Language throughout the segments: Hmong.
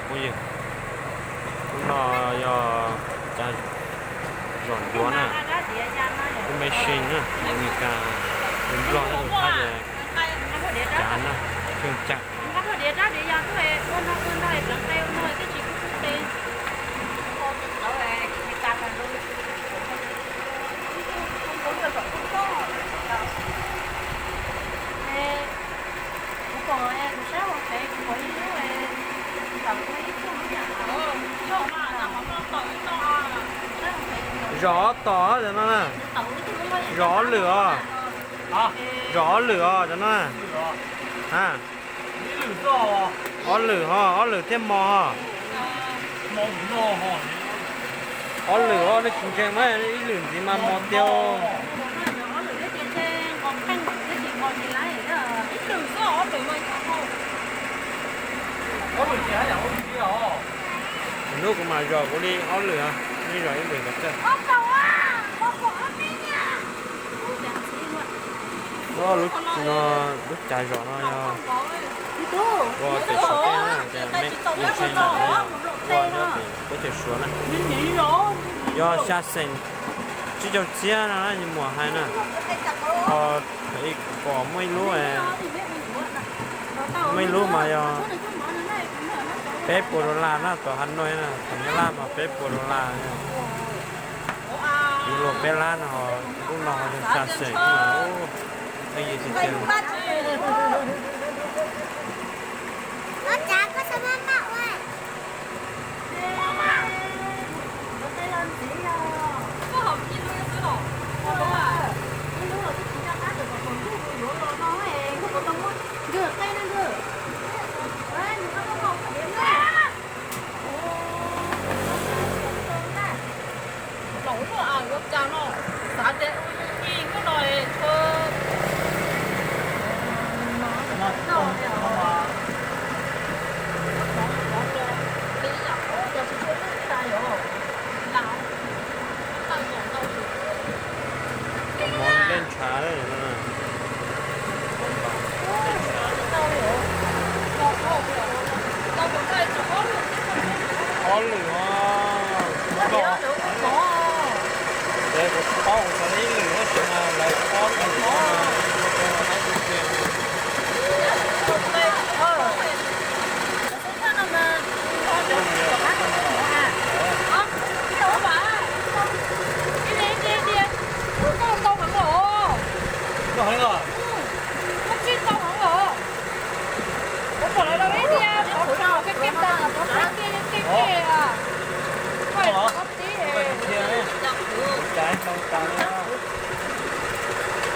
Phooj ywg, lub no yog cav zom ncuav na, lub machine na, Amelikas, lub Nplog thiab lub Thab ces cav na, kheej cam. Zom ob tom cov no na. Zom ob lwm os. Zom ob lwm os cov no na. A, ob lwm ho, ob lwm thiaj mos ho. Ob lwm os, nej tsis ntseeg mas ib lwm ntxiv mas mos tiag. Hnub kuv mam zom kuv li ob lwm, nej zom ib lwm kom txawj. Lub cav zom no yog ua pem Suav teb na, ua nyob pem teb chaws Suav na. Yog xya xeem tsib caug txhiab no na, muam hais na. Ho pom muaj ib lub, muaj ib lub mas yog peb puas dollar na, tom Hanoi na, tom Nyab Laj mas peb puas dollar. Yus luag peb lab no, lub no yog xya xeem na. Ua, yus tiag tiag. Laus ua cas no, xav tias ua yus ib hnub no es tshua no, li yam qhov cov tsis tshua lwj tas yom, lam tawm kom ntau tus. Mov nplej ntshav lawm no. Ob lwm os. Ces kuv tsis paub, kuv xav ib lwm tab sis mas lawv ob lwm no,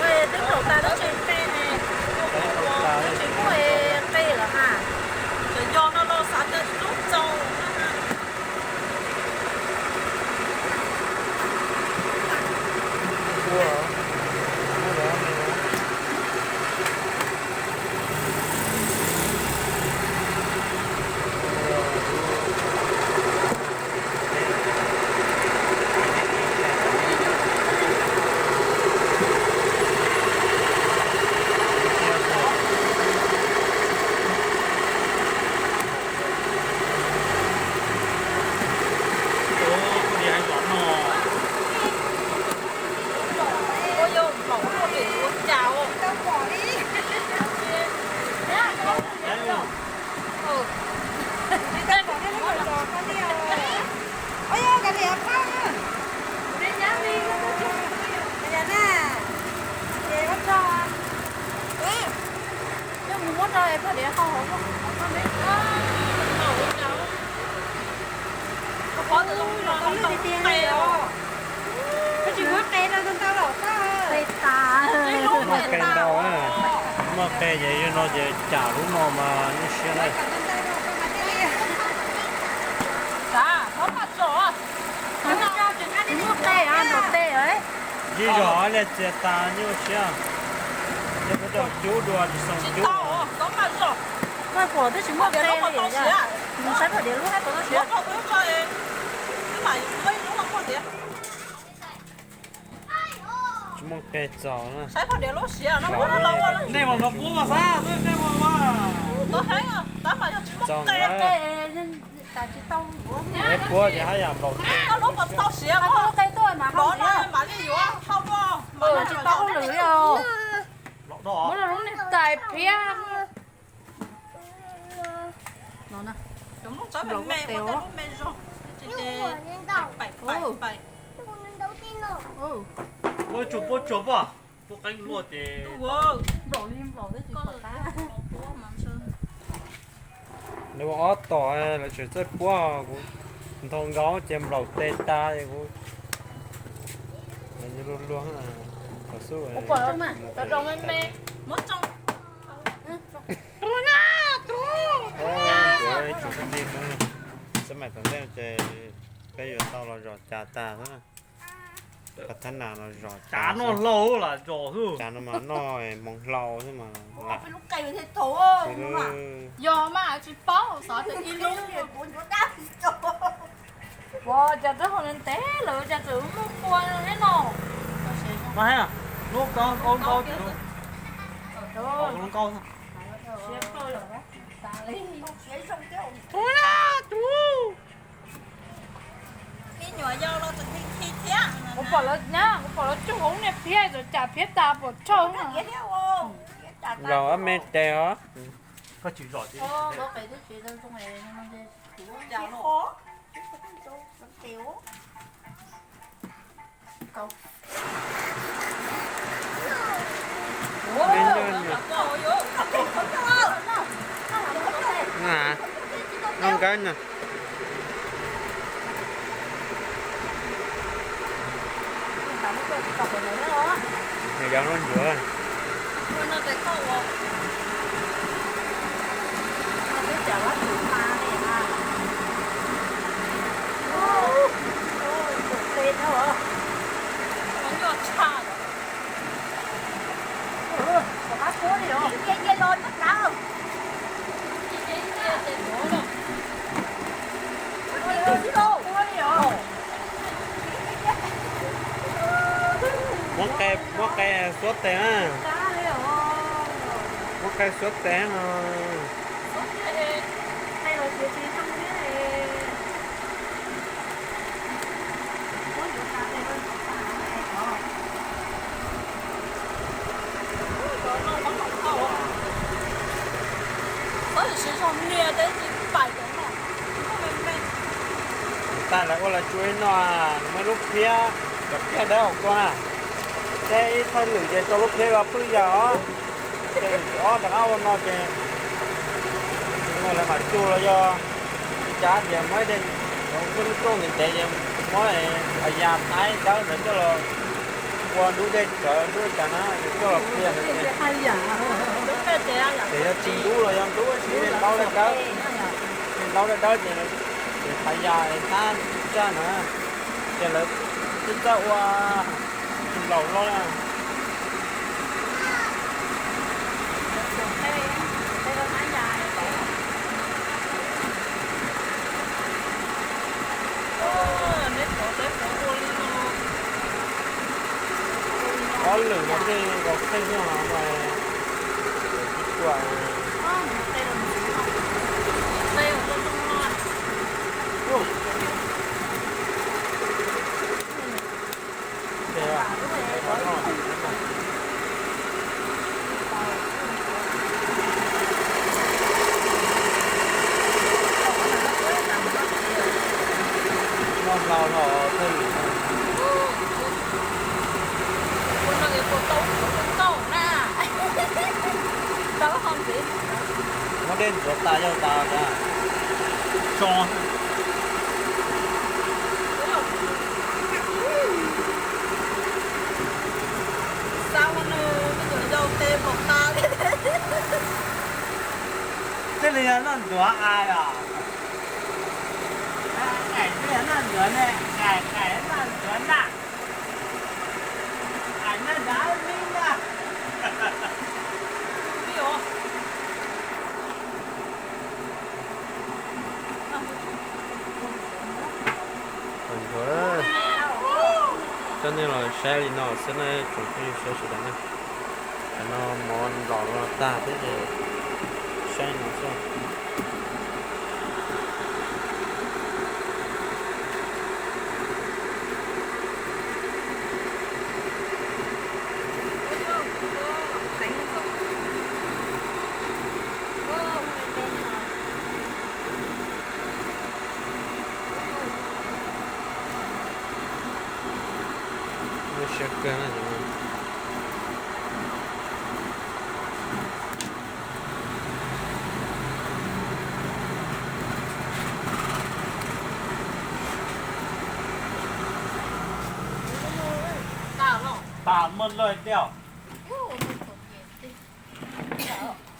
Twb kaum tas tab tsis qe ne, twb tsis muaj qe lawm ha. Cov yos no los xav tias tsis txaus na. Muaj qe ntau, muaj qe ces yog no ces cam lub no mas nyuaj siab na. Ib zog liaj txias tas nyuaj siab. Yog kuv tau cub dua tsis xoo cub. Koj pom twb tsis muaj qe li, nws saib pom diav lub hab tau siav. Tsis muaj qe txaus na. Nej mam los kuv mas xav, nej mam los. Txaus na. Puab ces haj yam nplaum tes. Tsis tau hauj lwm li os. Muab lub niag tais phiab. Nplaum tes os. Puab tsuag puab tsuag puab, puab qeeb luaj ces. Nplaum li nplaum twb tsis pom qab. Nws ua ob tom lawv tseem txawj puab, kuv nthau nkaus ces nplaum tes tas kuv luag luag. Thaum xub xab maim tom ntej ces peb yuav tau los zom cas tas xwb na. Qhov thab nas los zom cas no hlau lam zom xwb, cas no mas noj hmoov hlau xwb mas lam. Yog mas tsis paub xav tias ib lub. Ua cas rau hauv ntev lawm cas tseem muaj pua thiab no. Lub kaub kaub kaub, lub kaub. Kuv pom lawv, kuv pom lawv tsuj hauv niag phiab, txawm cas phiab tas pom tshauj. Los ob me tes os. Koj tsis zom. Noj nkawd no. Nws yog noj ncuav. Muab qe, muab qe xuab tes na. Muab qe xuab tes no. Tag lawv ua lawv tsuj ib no, nws muaj lub phiab, cov phiab dawb hauv ko na. Thiab ib thawj lwm ces rau lub phiab ko pwj yam os. Ces lwm ob rov qab ua no ces lawv mam tsuj los yog ib cab tias muab ib daim, muab lub rooj ntev ntev ces muab phas yas thaib dawb ntawd coj los ua ntub dej tsawv ntub cas na, coj los pliag ntawd ces, ces yog tsis ntub los yog ntub ib daim ntaub dawb dawb, daim ntaub dawb dawb ces phas yas es thab tsaj na, ces lawv twb txawj ua tsis laus loj na. Ob lwm no tej nkaus kheej thiab no, tsis tuam. Noj hlau los thawj lwm. Muab dej ntxuav tas yau tas. Thiaj li yog noj ntxuav a yom. Aim, aim, noj ntxuav ne, aim, aim, noj ntxuav na. Aim, noj ntxuav li na. Coj nej los saib li no xwb na tsoom phooj ywg sawv daws na. Qhov no mov nplaum los tag thiab ces saib no xwb. Siab kawg na. Tas muaj loj tiag.